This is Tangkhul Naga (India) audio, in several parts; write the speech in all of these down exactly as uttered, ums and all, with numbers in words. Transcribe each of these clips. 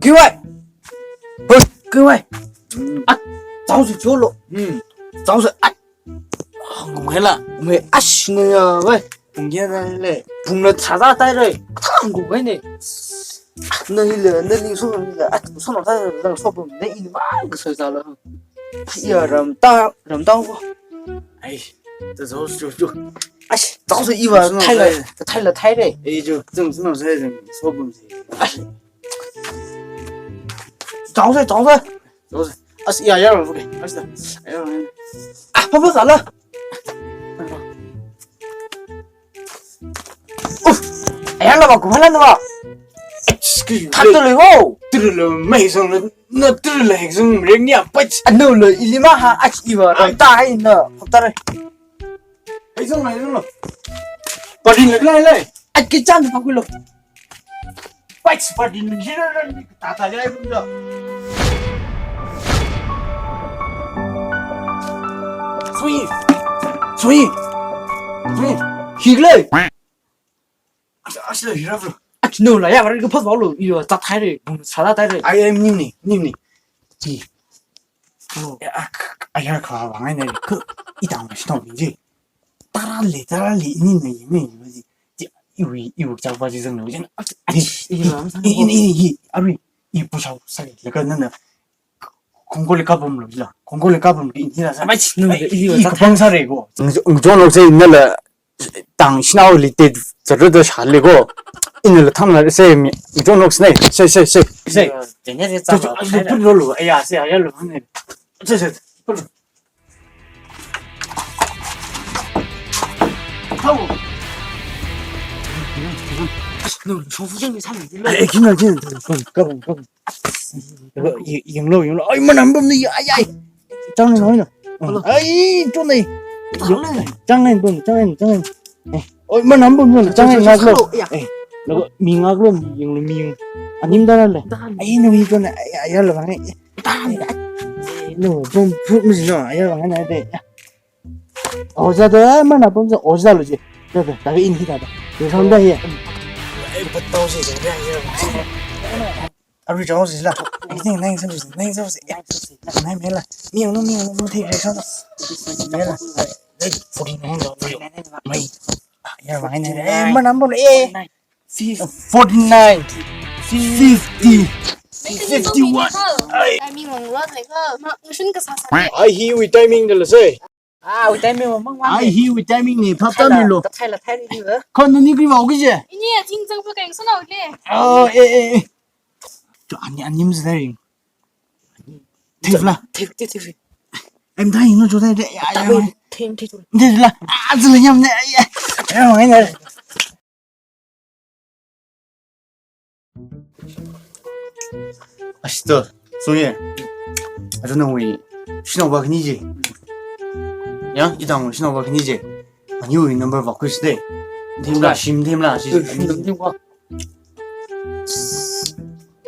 Kiwai. Hoi, kiwai. Hmm. At, chao si cholo. Hmm. Chao si at. Ah, ngumela. Ngumela, ash, ne ya, wai. Pung kayā tāle? Pung la thāda tāre. Thang gu wai ne. Nali le, nali so le, at so na tāle, so pung ne in ma ga so za la. Ya ram ta, ram ta ko. Ai, ta zo zo zo. Ash, chao si iva, so na thāle, tāle. Thāle, thāle. Ai zo, zong so na sai zong, so pung si. Ash. Chao si, chao si. Chao si. As, ya, ya, okay. As da. Ya. Ah, papa sala. Uf. Ayā la ba, kumhala na ba. Excuse me. Thāda lei ko. Tiri la, mai zong la, na tiri la, hek zong, reng ni apa. Anu la, ili ma ha, ach iva, ram ta hai na. Hok ta re. Ai zong, ai zong la. Pari la, lai, lai. Ach ki chan pa kulo. Fight squad in general ni tata le ai bunda. Sui. Sui. Sui. Higle. Asla, asla hiraflo. Achno la ya, bari ko phas baulo. Iyo, tat hai re, bung sa tat hai re. Ai, ai, nim ni, nim ni. Ji. Oh. Ya, ak, ayar kha bang ai ne. Ko, itang ma shnong ji. Tara le, tara le, ini na, ini na, ini na. Ji, iwi, iwi chak ba ji zang na, ji. Ai, ini, ini, ini, arui, i pusau sa le, ka na na. Kongko le kapam lo, la. Kongko le kapam lo, ini la sa. Mai, nu, i, i, i, kapang sa re ko. Ngjon lo se, na la, tang shnao li te, zara da sha le ko. Ini la thang la, se, mi, ngjon lo se, se, se, se. Se. Jenya se, pun lo lo, ai ya, se, ai ya lo, ne. Se, se, pun lo. Ai, ai, kin na, kin na, kapam, kapam, kapam. Yanglo, yanglo. Ai, manam bam ni, ai, ai. Chang ni, ai, na. Ai, tu ni. Chang ni, tu, chang ni, chang ni. Oi, manam bam ni, chang ni, ngaklo. Eh, laga mi ngaklo, mi yanglo, mi yang. Anim da le. Ai, nu hi tu ni, ai, ai, ya la bang ni. Ai, nu, bom, put mi no, ai, ya bang ni, ai. Oja da, manam bam sa, oja lo ji. Da, da, da, in hi da, da. Yo, sang da hi. Ai, patau si, sang da hi. Arui chao si la. Neng, neng, neng, neng, neng, neng, mela. Mi yang, mi yang, mi thei, thei, chao. Mela. Forty nine lo, mi. Mai. Ya, mai ne. Eh, manam bam, eh. Forty nine. Fifty. Fifty one. Ai. Timing wang lo, thei ko. Ma, machine ka sa sa. Ai, hi wui timing da la se. Ah, wui timing mang mang. Ai, hi wui timing ni, phap ta mi lo. Thai la, thai la, thai ni ba. Kon ni kri ba ki je. Ini ya jing jang pa keng sana le. Oh, eh, eh, eh. Cho, ani, ani mi zai. Thif la. Thif, thif, thif. Em thai no cho thai de. Ya, ya. Thif, thif, thif. Thif la. Ah, zai yam ne. Ya. Ya, mai ne. Ashito, Sungye. Ato nangwui shinao ba khani je. Ya, itang shinao ba khani je. Aniwui number ba kuis de. Thim la, shim thim la, shi.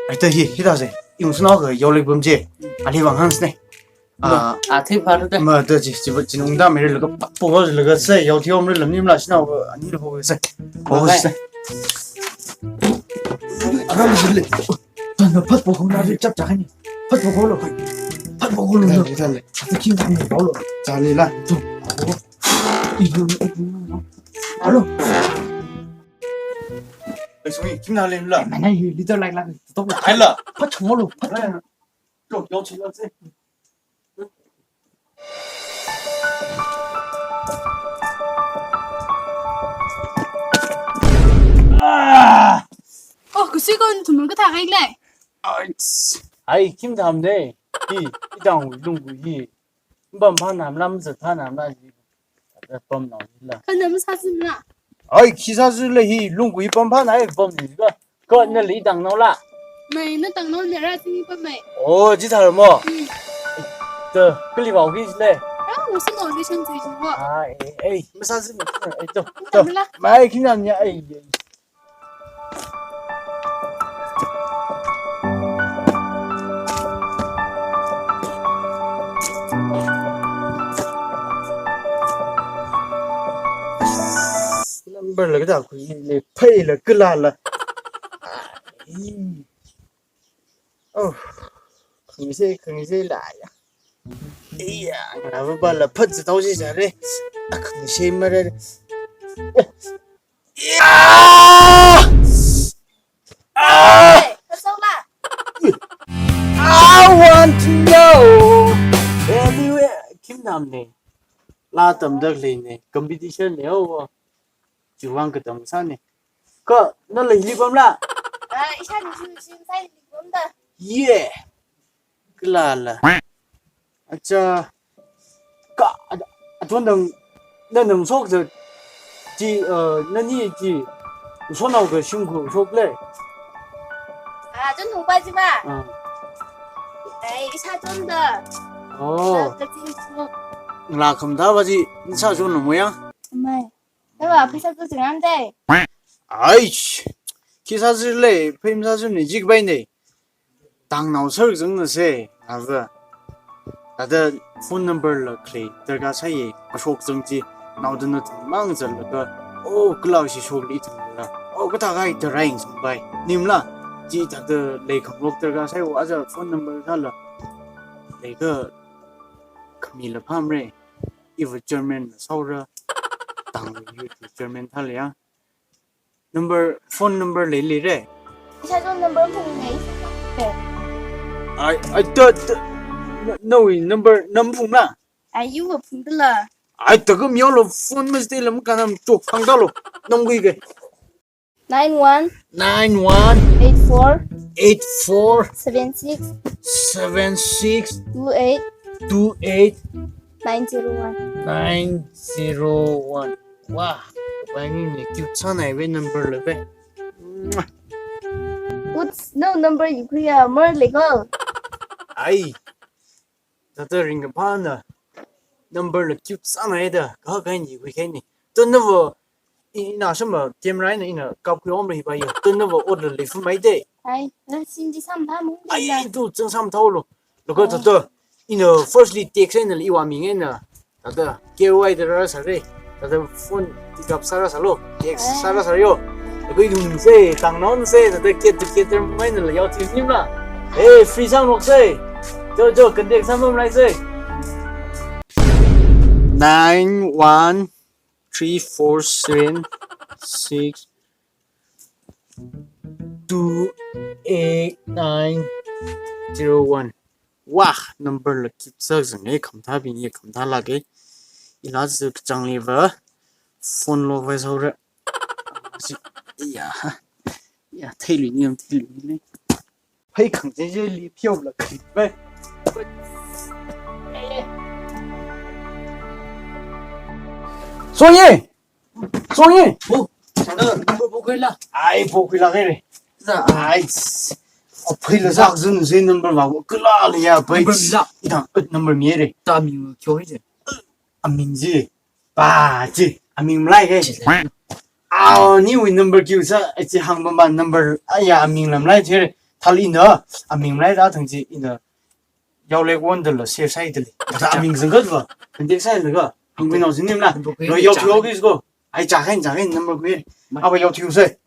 Ai ta hi, hi ta se. Yung shinao ka yau lek bam je. Ali bang hans ne. Ah, ah, thei phar de. Ma de ji, ji, ji nung da me re laga pat po ho laga se, yau thiom re lam nim la shinao, ani lo ho se. Ho se. Ara le le. Tan pat po ho na re chap chak ni. Pat po ho lo. Pat po ho lo. Dale, dale. Ata kim tan ni ho lo. Dale la. Tu. Alo. Ai, sui, kim na le la. Mana hi, little like like. Tok la. Ai la. Pat ho lo. Pat. Lo, yau chi lo se. Ah! Oh, kusui kon thumul kathā kai le. Ai, ai, kim tham de. Hi, itang lung hi. Bam pha nam lam, zat pha nam la. Bam nao la. Kha nam sa zim la. Ai, khi sa zu le hi, lung kui bam pha nai bam ni ga. Ko na li tang nao la. Mai na tang nao ne ra ting pa mai. Oh, ji thar mo. Hmm. To, kali bau ki le. Ah, usi mo li shan zui ji mo. Ah, eh, eh, masa zim. Eh, to, to. Tam la. Mai khi nam ya, eh, eh. Number la kada kui le phai la kala la. Ai. Oh, khangsei, khangsei la ya. Iya, ngavabala phat zatau si sare. Khangsei mara. Iya! Ah! Hey, kasau la. I want to know everywhere. Kim nam ne? La tamdak le ne. Competition ne o. Chiwang katam sa ne. Ka, na le li bam la? Ah, isha ni shu shin sai li bam da. Yeah. Kala la. Acha. Ka, aton dang, na nang sok da. Ji, uh, na ni ji. Sonao ka shung ko sok le. Ah, chon thong pa ji ba. Ah. Ai, isha chon da. Oh. Ka jin chu. La kham da ba ji, ni sa chon no mo ya. Mai. Ba, pisa chu jing am dai. Aish. Khi sa ji le, phim sa ji ni jik bai ne. Tang nao sar jang na se, ava. Tada phone number la kle, darkar sai ye, kashok jang ji, nao da na tang mang jang la ka, oh, kala shi shok li tang la, oh, kata kai da rai sang bai, nim la, ji tada le kham lok darkar sai wa aja phone number ka la, le ka, khami la pham re, iva German la saura, tang yu German tha le ya. Number, phone number le le re. Isha chon number phung nei. Okay. Ai, ai, da, da, no, no, number, nam phung la. Ai, yu wa phung da la. Ai, da gum yo lo phone mas de lam ka nam chok phang da lo. Nam gui ge. Nine one Nine one eight four eight four seven six seven six two eight two eight nine zero one. Nine zero one. Wow. Bai ni ne cute sana ive number le ve. What's no number you clear more legal? Ai. Tata ring ka pa na. Number le cute sana ida. Ka kai ni we kai ni. Tun na vo. Ina shama camera ina ina kap ku om ri ba ya. Tun na vo order le fu mai de. Ai, na sin di sam ba mu. Ai, ai, tu chang sam thau lo. Lo ka tata. Ina firstly text ina le iwa ming ina. Tata, K Y da ra sa re. Tata phone pick up sara sa lo. Text sara sa yo. Lo ka idung se, tang non se, tata get to get there mai na la yao ti ni ma. Eh, free sang lok se. Jo, jo, contact sam mai se. Nine one three four seven six two eight nine zero one. Wah, number la kip sak zang e, kham tha bing e, kham tha lak e. Ila zi kachang li va phone lo vai sau re. Ya, ya, thei li ni, thei li ni. Hai khang je je li phiao la klik vai. Song ye. Song ye. Oh, sana number pokoi la. Ai, pokoi la kai re. Za. Ai. Aphei la zak zun zun number va kala le ya pai. Number la. Ida, eh, number mi re. Ta mi kyo hi je. Aming ji. Ba ji. Aming mlai ke. Ao, ni wui number kyu sa, eh, ji hang ba ma number, aya, aming lam lai the re. Thal ina, aming mlai da thang ji ina. Yao lek won da la, share sai da le. Da aming zang ga ba. Kan dek sai le ga. Hang wui nao zin nim la. Lo yao kyo ki ko. Ai, cha kan, cha kan number kwe. Aba yao thiu se.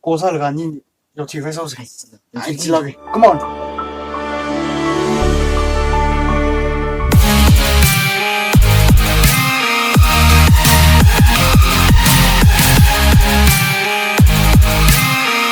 Ko sa laga ni yao thiu fai sao se. Ai, chi lage. Come on.